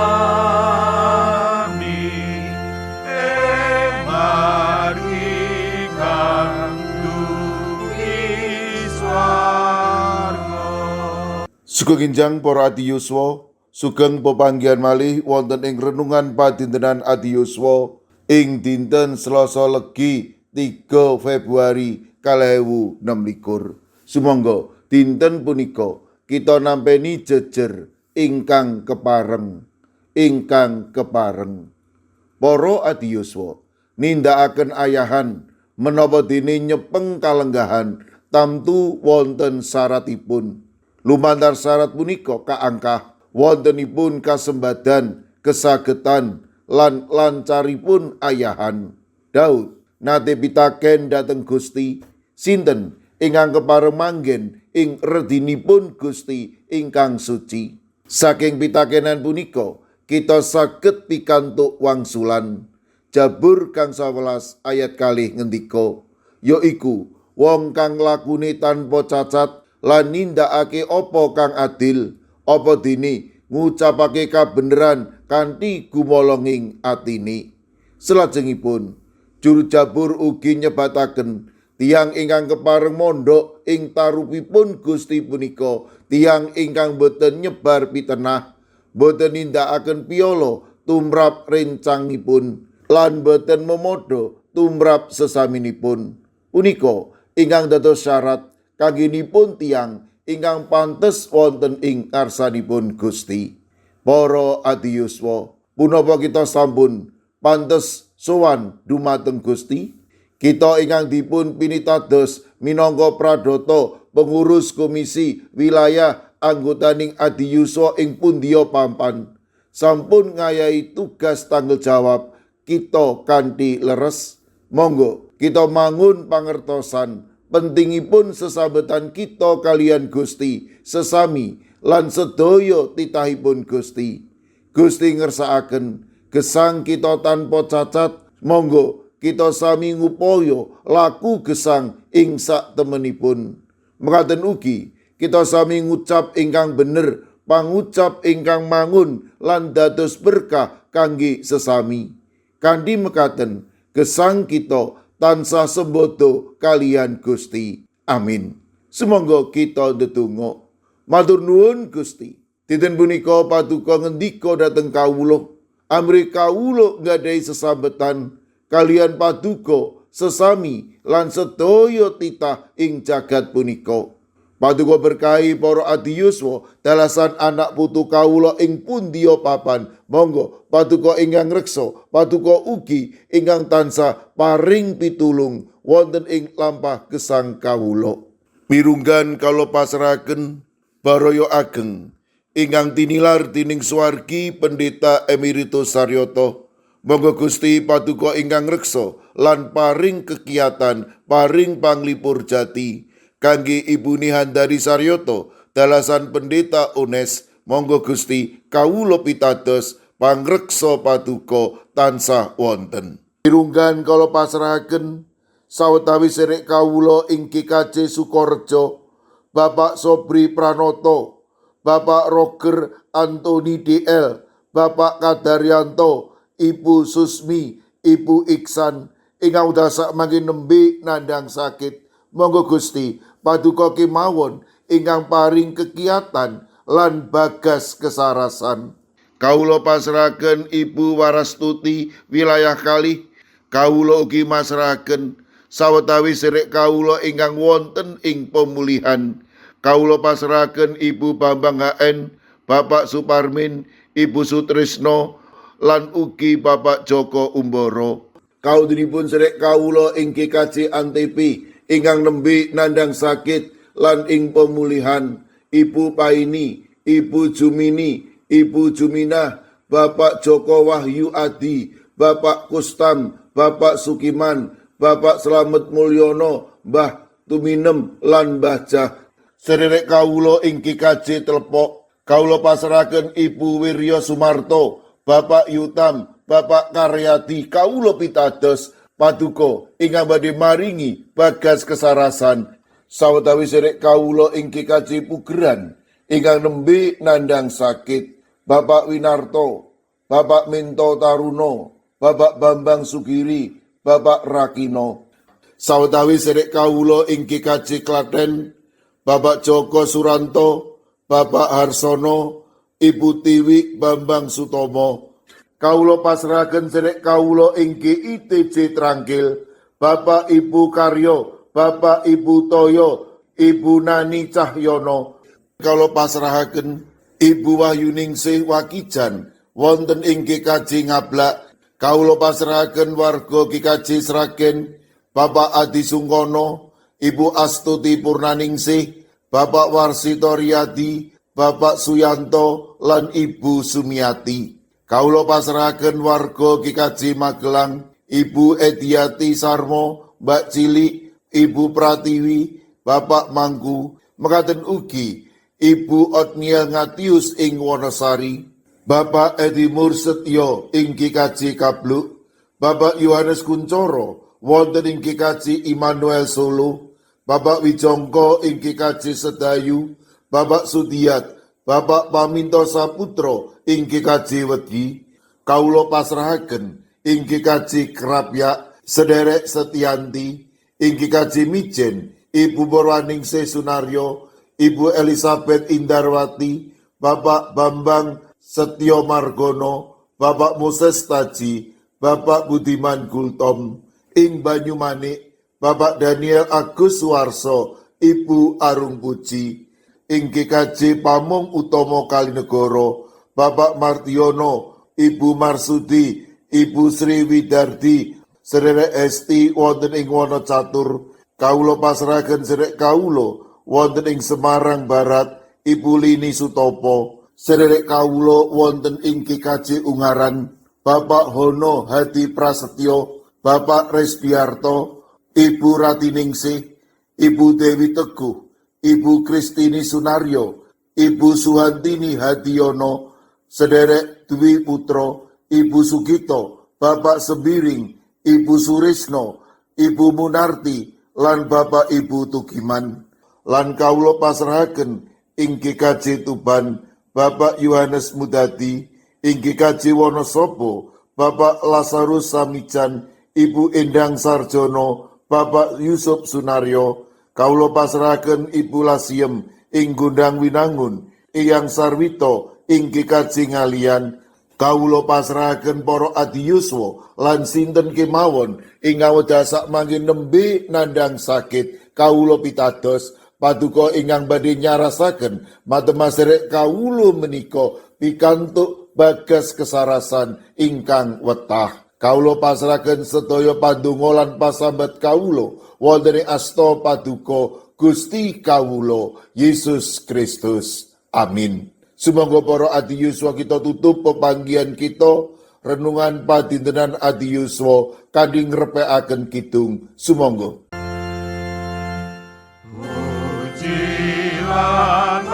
Sami ing margi kang dugi swarga. Sugeng enjang para adiyuswa, sugeng pepanggihan malih wonten ing renungan padintenan adiyuswa ing dinten Selasa Legi 3 Februari 2026. Sumangga dinten punika kita nampeni jejer ingkang kepareng, ingkang kepareng. Para adiyuswa, nindakaken ayahan menapa dene nyepeng kalenggahan tamtu wonten syaratipun. Lumantar syarat punika kaangkah wontenipun kasembadan, kesagetan lan lancaripun ayahan. Daud nate pitaken dhateng Gusti, sinten ingkang kepareng manggen ing redinipun Gusti ingkang suci? Saking pitakenan punika kita saged pikantuk wangsulan. Jabur kang 11 ayat 2 ngendika, yaiku wong kang lakune tanpa cacat lan nindakake apa kang adil, apa dene ngucapake kabeneran kanthi gumolonging atine. Salajengipun juru Jabur ugi nyebataken tiyang ingkang kepareng mondhok ing tarupipun Gusti punika tiyang ingkang boten nyebar pitenah, boten nindakaken piolo tumrap rencangipun lan boten memodho tumrap sesaminipun. Punika ingkang dados syarat kanggenipun tiyang ingkang pantes wonten ing ngarsanipun Gusti. Para adiyuswa, punapa kita sampun pantes sowan dumateng Gusti? Kita ingkang dipun pinitados minangka pradata pengurus komisi wilayah anggotaning adiyuswa ing pundiya papan sampun ngayahi tugas tanggung jawab kita kanthi leres. Monggo kita mangun pangertosan pentingipun sesambetan kita kaliyan Gusti, sesami lan sedaya titahipun Gusti. Gusti ngersakaken gesang kita tanpa cacat. Monggo kita sami ngupaya laku gesang ing sak temenipun. Mekaten ugi kita sami ngucap ingkang bener, pangucap ingkang mangun lan dados berkah kangge sesami. Kanthi mekaten gesang kita tansah sembodo kaliyan Gusti. Amin. Sumangga kita ndedonga. Matur nuwun, Gusti. Dinten punika paduka ngendika dhateng kawula. Amrih kawula nggadahi sesambetan kaliyan paduka, sesami lan sedaya titah ing jagat punika. Paduka berkahi para adiyuswa dalasan anak putu kawula ing pundiya papan. Monggo paduka ingkang reksa, paduka ugi ingkang tansah paring pitulung wonten ing lampah gesang kawula. Mirunggan kawula pasrahaken baraya ageng ingkang tinilar dening swargi Pendeta Emeritus Saryoto. Monggo Gusti paduka ingkang reksa lan paring kekiatan, paring panglipur jati kangge Ibu Nihandari Saryoto dalasan Pendeta Ones. Monggo Gusti, kawula pitados pangreksa paduka tansah wonten. Mirunggan kawula pasrahaken sawetawis serek kawula ing GKJ Sukorejo, Bapak Sobri Pranoto, Bapak Roger Antoni DL, Bapak Kadaryanto, Ibu Susmi, Ibu Iksan ingkang wekdal mangke nembe nandang sakit. Monggo Gusti paduka kemawon ingkang paring kekiatan lan bagas kesarasan. Kawula pasrahaken Ibu Warastuti wilayah 2. Kawula ugi masrahaken sawetawis serek kawula ingkang wonten ing pemulihan. Kawula pasrahaken Ibu Bambang HN, Bapak Suparmin, Ibu Sutrisno lan ugi Bapak Joko Umboro. Kaudinipun serek kawula ing GKJ Antepi ingkang nembe nandang sakit lan ing pemulihan, Ibu Paini, Ibu Jumini, Ibu Juminah, Bapak Joko Wahyu Adi, Bapak Kustam, Bapak Sukiman, Bapak Slamet Mulyono, Mbah Tuminem lan Mbah Jah. Sederek kawula ing GKJ Telepok, kawula pasrahaken Ibu Wirya Sumarto, Bapak Yutam, Bapak Karyadi. Kawula pitados paduka ingkang badhe maringi bagas kesarasan. Sawetawis serek kawula ing GKJ Pugeran ingkang nembe nandang sakit, Bapak Winarto, Bapak Minto Taruno, Bapak Bambang Sugiri, Bapak Rakino. Sawetawis sedherek kawula ing GKJ Klaten, Bapak Joko Suranto, Bapak Harsono, Ibu Tiwi Bambang Sutomo. Kawula pasrahaken sedherek kawula ing GITJ Trangkil, Bapak Ibu Karyo, Bapak Ibu Toyo, Ibu Nani Cahyono. Kawula pasrahaken Ibu Wahyuningsih Wakijan wonten ing GKJ Ngablak. Kawula pasrahaken warga GKJ Sragen, Bapak Adi Sungkono, Ibu Astuti Purnaningsih, Bapak Warsito Riyadi, Bapak Suyanto, lan Ibu Sumiati. Kawula pasrahaken warga GKJ Magelang, Ibu Ediati Sarmo, Mbak Cilik, Ibu Pratiwi, Bapak Mangku, mekaten ugi Ibu Otniel Ngatius ing Wonosari, Bapak Edi Mursetyo ing GKJ Kabluk, Bapak Yohanes Kuncoro wonten ing GKJ Immanuel Solo, Bapak Wijongko ing GKJ Sedayu, Bapak Sudiat, Bapak Paminto Saputro ing GKJ Wedi, kawula pasrahaken ing GKJ Krapyak, sederek Setianti, ing GKJ Mijen, Ibu Borwaningsih Sunaryo, Ibu Elizabeth Indarwati, Bapak Bambang Setyo Margono, Bapak Moses Taji, Bapak Budiman Gultom, ing Banyumanik, Bapak Daniel Agus Suwarso, Ibu Arung Puji, ing GKJ Pamong Utomo Kalinegoro, Bapak Martiono, Ibu Marsudi, Ibu Sri Widardi, sederek Esti wonten ing Wonocatur, kawula pasrahaken sederek kawula wonten ing Semarang Barat, Ibu Lini Sutopo, sederek kawula wonten ing GKJ Ungaran, Bapak Hono Hadi Prasetyo, Bapak Resbiarto, Ibu Ratiningsih, Ibu Dewi Teguh, Ibu Kristini Sunaryo, Ibu Suhantini Hadiono, sederek Dwi Putro, Ibu Sugito, Bapak Sembiring, Ibu Surisno, Ibu Munarti, lan Bapak Ibu Tugiman. Lan kawula pasrahaken ing GKJ Tuban, Bapak Yohanes Mudadi, ing GKJ Wonosobo, Bapak Lazarus Samijan, Ibu Endang Sarjono, Bapak Yusuf Sunaryo, kawula pasrahaken Ibu Lasiem ing Gondang Winangun, Eyang Sarwito ing GKJ Ngalian, kawula pasrahaken para adiyuswa lan sinten kemawon ing awedasak mangke nembe nandhang sakit, kawula pitados paduka ingkang badhe nyarasaken matema serek kawula menika pikantuk bagas kesarasan ingkang wetah. Kawula pasrahaken sedaya pandonga lan pasambat kawula wonten ing asta paduka Gusti kawula Yesus Kristus. Amin. Sumangga para adiyuswa kita tutup pepanggihan kita renungan padintenan adiyuswa kanthi ngrepekaken kidung. Sumangga. Puji lan